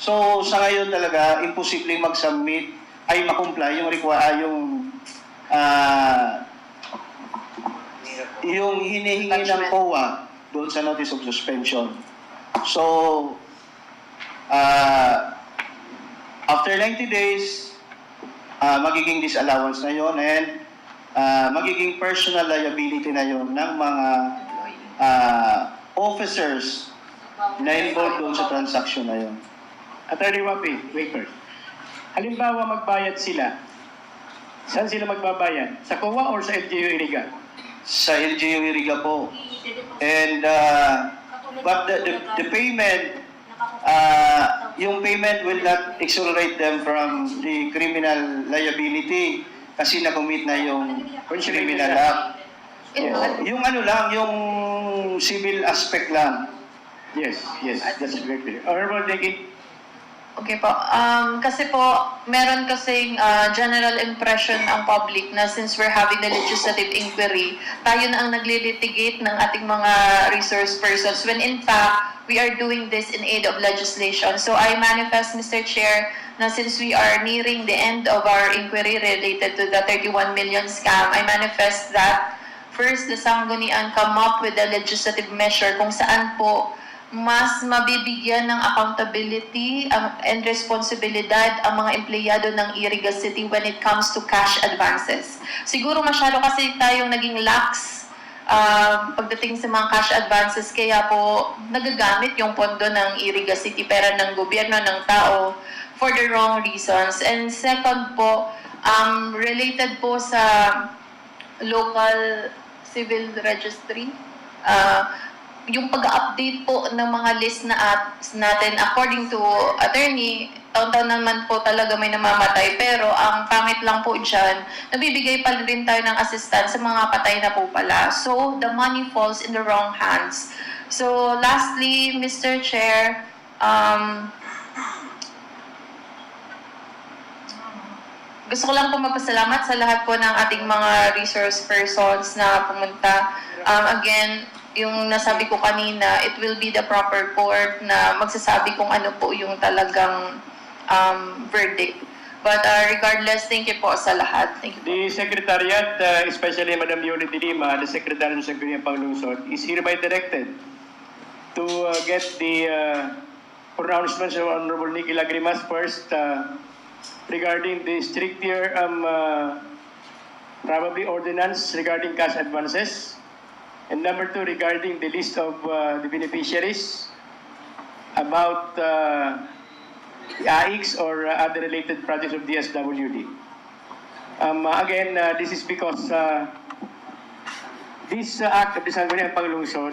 So, sa ngayon talaga, imposibleng mag-submit ay ma-comply yung require yung ah, yung hinihingi ng COA doon sa notice of suspension. So, ah, after ninety days, ah, magiging disallowance na yon, and ah, magiging personal liability na yon ng mga ah, officers na involved doon sa transaction na yon. Attorney Wapi, wait first. Halimbawa, magbayad sila. Saan sila magbabayad? Sa COA or sa L G U Iriga? Sa L G U Iriga po. And uh, but the, the, the payment, uh, yung payment will not exonerate them from the criminal liability. Kasi na-commit na yung Which criminal criminal? Act. Yun. Yung ano lang, yung civil aspect lang. Yes, yes, that's very clear. Honorable Nikki? Okay po. Um, kasi po, meron kasing uh, general impression ang public na since we're having the legislative inquiry, tayo na ang naglilitigate ng ating mga resource persons when in fact, we are doing this in aid of legislation. So I manifest, Mister Chair, na since we are nearing the end of our inquiry related to the thirty-one million scam, I manifest that first, the Sangguniang come up with a legislative measure kung saan po mas mabibigyan ng accountability ang, and responsibilidad ang mga empleyado ng Iriga City when it comes to cash advances. Siguro masyado kasi tayong naging lax uh, pagdating sa mga cash advances, kaya po nagagamit yung pondo ng Iriga City, pera ng gobyerno, ng tao, for the wrong reasons. And second po, um, related po sa local civil registry, uh, yung pag-update po ng mga list na at, natin, according to attorney, taon-taon naman po talaga may namamatay, pero ang pangit lang po dyan, nabibigay pa rin tayo ng assistance sa mga patay na po pala. So, the money falls in the wrong hands. So, lastly, Mister Chair, um, gusto ko lang po magpasalamat sa lahat po ng ating mga resource persons na pumunta. Um, again, yung nasabi ko kanina, it will be the proper court na magsasabi kung ano po yung talagang um, verdict. But uh, regardless, thank you po sa lahat. Thank you po. The Secretariat, uh, especially Madam Yoli de Lima, the Secretary ng Sangguniang Panglungsod, is hereby directed to uh, get the uh, pronouncements of Honorable Nikki Lagrimas first uh, regarding the stricter, um, uh, probably ordinance regarding cash advances. And number two, regarding the list of uh, the beneficiaries about uh, the A I Cs or uh, other related projects of D S W D. Um, uh, again, uh, this is because uh, this uh, act of the Sangguniang Panglungsod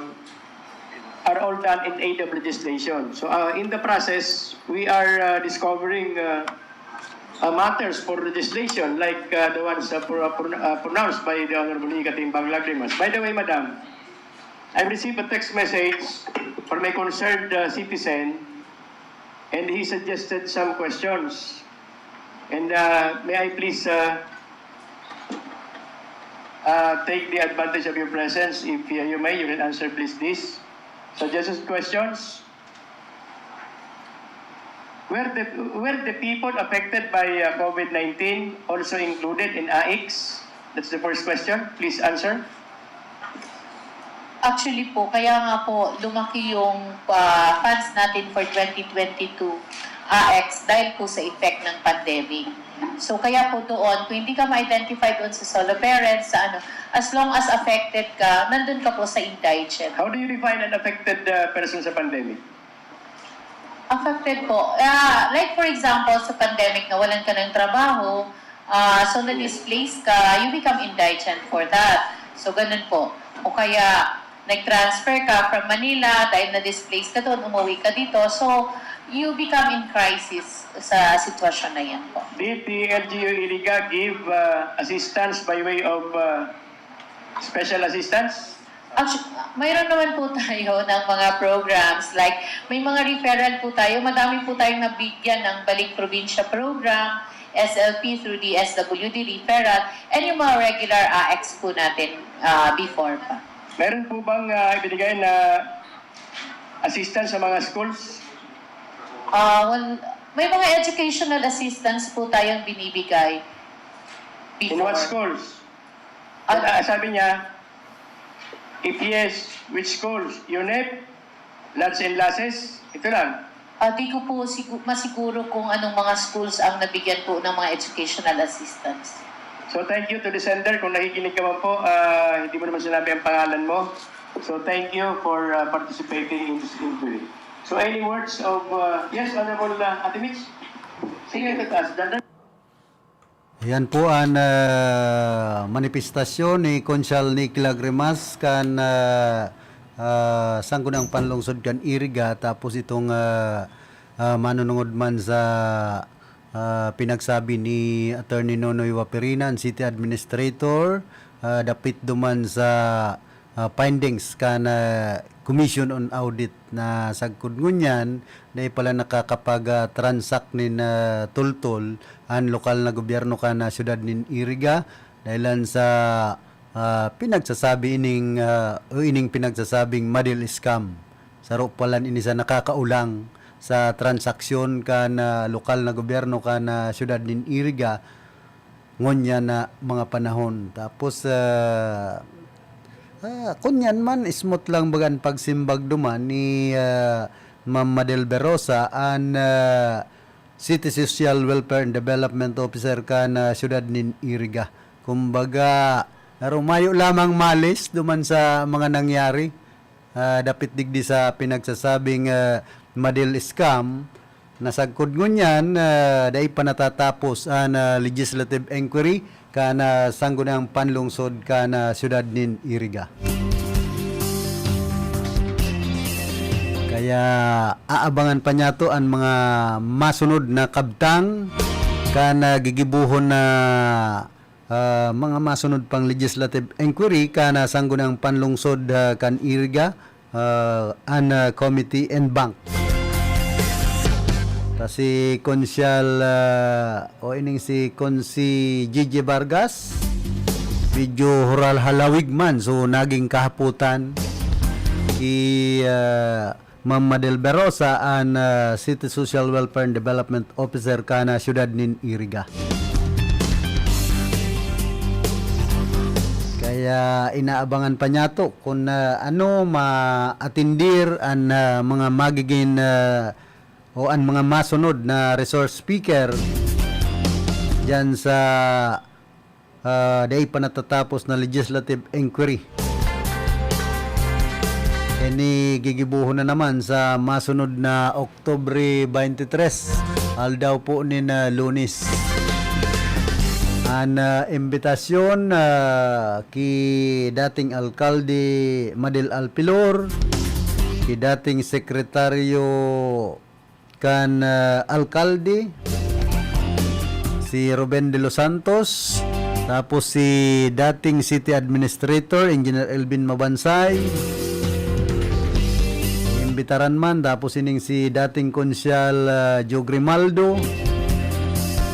are all done in aid of legislation. So uh, in the process, we are uh, discovering uh, uh, matters for legislation like uh, the ones uh, pro- uh, pro- uh, pronounced by the Honorable Nikki Katimbang Lagrimas. By the way, Madam, I received a text message from a concerned uh, citizen and he suggested some questions. And uh, may I please uh, uh, take the advantage of your presence? If uh, you may, you can answer please this. Suggested questions? Were the, were the people affected by uh, COVID nineteen also included in A I Cs? That's the first question. Please answer. Actually po, kaya nga po lumaki yung uh, funds natin for twenty twenty-two A I Cs dahil po sa effect ng pandemic. So kaya po doon, kung hindi ka ma-identify doon sa solo parents, sa ano, as long as affected ka, nandun ka po sa indigent. How do you define an affected uh, person sa pandemic? Affected po. Ah, like for example, sa pandemic, nawalan ka ng trabaho, ah, so na-displace ka, you become indigent for that. So ganun po. O kaya, nag-transfer ka from Manila dahil na-displace ka doon, umuwi ka dito. So, you become in crisis sa sitwasyon na yan po. Did the L G U Iriga give uh, assistance by way of uh, special assistance? Actu- mayroon naman po tayo ng mga programs, like may mga referral po tayo, madami po tayong nabigyan ng Balik Probinsya Program, S L P through D S W D referral, and yung mga regular A I Cs po natin ah, before pa. Meron po bang uh, ibinigay na assistance sa mga schools? Ah, well, may mga educational assistance po tayong binibigay In before. What schools? Ah, Ah, sabi niya, if yes, which schools? UNEP, Lads and Lasses? Ito lang. Ah, di ko po sigu- masiguro kung anong mga schools ang nabigyan po ng mga educational assistance. So thank you to the sender. Kung nakikinig ka man po, ah, hindi mo naman sinabi ang pangalan mo. So thank you for ah, participating in this inquiry. So any words of, ah, yes, Honorable ah, Ate Mitch? Sige, ito taas. Dandan. Yan po ang ah, manifestasyon ni Konsehal Nick Lagrimas kan ah, ah, Sangguniang Panlungsod kan Iriga, tapos itong ah, ah, manunungod man sa Ah, pinagsabi ni Attorney Nonoy Waperina, an City Administrator, ah, dapit duman sa, ah, findings kan, ah, Commission on Audit na sagkod ngunyan, dai pala nakakapag, ah, transact nin, ah, tultol an lokal na gobyerno kan, ah, siyudad nin Iriga, dahilan sa, ah, pinagsasabi ining, ah, o ining pinagsasabing model scam. Saro palan ini sa nakakaulang sa transaksyon kan, ah, lokal na gobyerno kan, ah, siyudad nin Iriga ngunyan na mga panahon. Tapos, ah, ah, kunyan man, smooth lang baga an pagsimbag duman ni, ah, Ma'am Madel Verosa, an, ah, City Social Welfare and Development Officer kan, ah, siyudad nin Iriga. Kumbaga, arumayo lamang malis duman sa mga nangyari. Ah, dapit digdi sa pinagsasabing, ah, model scam, na sagkod ngunyan, ah, dai pa natatapos an, ah, legislative inquiry kan, ah, Sangguniang Panlungsod kan, ah, siyudad nin Iriga. Kaya aabangan pa niyato an mga masunod na kabtang kan, ah, gigibohon na ah, mga masunod pang legislative inquiry kan, ah, Sangguniang Panlungsod, ah, kan Iriga, ah, an, ah, Committee and Bank. Ta si Konsehal, ah, o ining si Konsi Gigi Vargas, medyo hural halawig man, so naging kahapotan. I, ah, Ma'am Madel Verosa, an, ah, City Social Welfare and Development Officer kan, ah, siyudad nin Iriga. Kaya inaabangan pa niyato kun, ah, ano, maatindir an, ah, mga magiging, ah, o an mga masunod na resource speaker diyan sa ah, dai pa natatapos na legislative inquiry. Ini gigibohon na naman sa masunod na Oktubre twenty-three, aldaw po nin, ah, Lunes. An, ah, imbitasyon, ah, ki dating alkalde Madel Alpilor, ki dating sekretaryo kan, ah, alkalde, si Ruben De Los Santos, tapos si dating City Administrator, Engineer Elvin Mabansay. Imbitaran man, tapos ining si dating Konsyal, ah, Joe Grimaldo,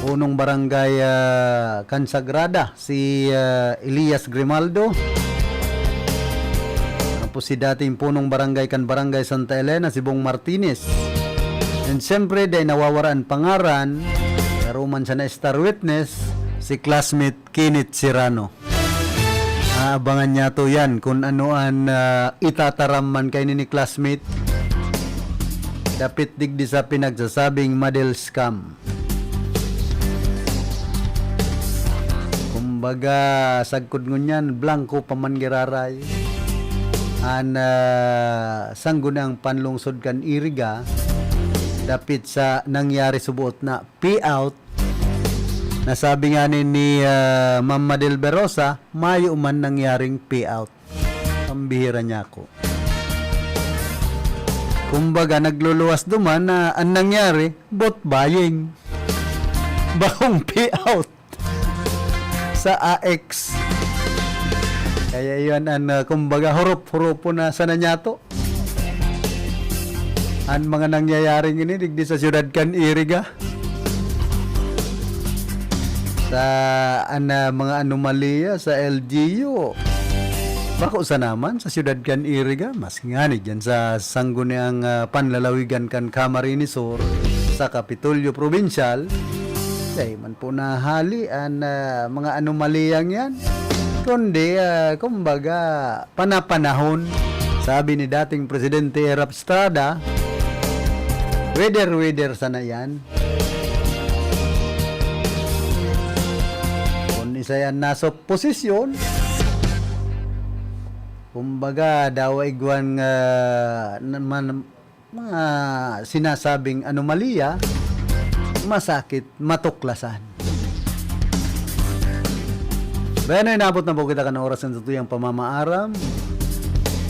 punong barangay, ah, kan Sagrada, si, ah, Elias Grimaldo. Tapos si dating punong barangay kan Barangay Santa Elena, si Bong Martinez. And siyempre, dai nawawara an pangaran, saro man siya na star witness, si classmate Kenneth Serrano. Aabangan niyato yan kung ano an, ah, itataram man kaini ni classmate. Dapit digdi sa pinagsasabing model scam. Kumbaga, sagkod ngunyan, blangko pa man giraray an, ah, Sangguniang Panlungsod kan Iriga dapit sa nangyari sa buot na payout. Nasabi nga ni, ni, ah, Ma'am Madel Verosa, mayo man nangyaring payout. Pambihira niya ako. Kumbaga, nagluluwas duman na an nangyari, vote buying. Bakong payout sa A X. Kaya iyan an, ah, kumbaga, hurop-huropon na sana niyato an mga nangyayaring ini digdi sa siyudad kan Iriga. Sa, an, ah, mga anomalya sa L G U. Bako sa naman sa siyudad kan Iriga, mas ngani dyan sa Sangguniang, ah, Panlalawigan kan Camarines Sur sa Kapitolyo Probinsyal, dai man po nahali an, ah, mga anomalyang yan, kundi, ah, kumbaga, panapanahon. Sabi ni dating Presidente Erap Estrada, "Weather-weather sana yan." Kun isa yan nasa posisyon, kumbaga, dawa igwan nga naman mga sinasabing anomalya, masakit matuklasan. Bueno, inabot na po kita kan oras ng tutuyang pamamaaram.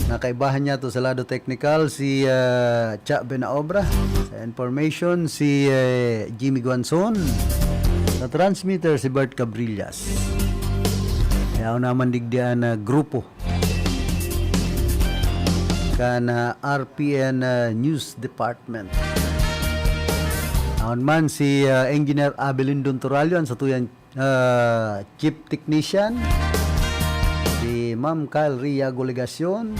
Nakaibahan niya to sa lado technical, si, ah, Cha Benaobra. Sa information, si, eh, Jimmy Guanzon. Sa transmitter, si Bert Cabrillas. Yaw naman digdian na grupo kan, ah, R P N, ah, News Department. Aon man si, ah, Engineer Abelindon Turalio, an satuyan, ah, Chief Technician, si Ma'am Kyle Ria Golegacion,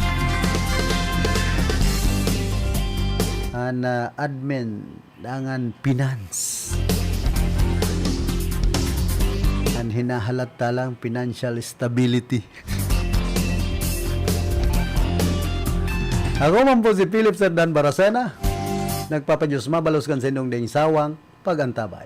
an, ah, admin dangan finance. An hinahalat ta lang, financial stability. Ako man po si Philip Serdan Baracena. Nagpapadiyos mabalos kan saindong daing sawang pag-antabay.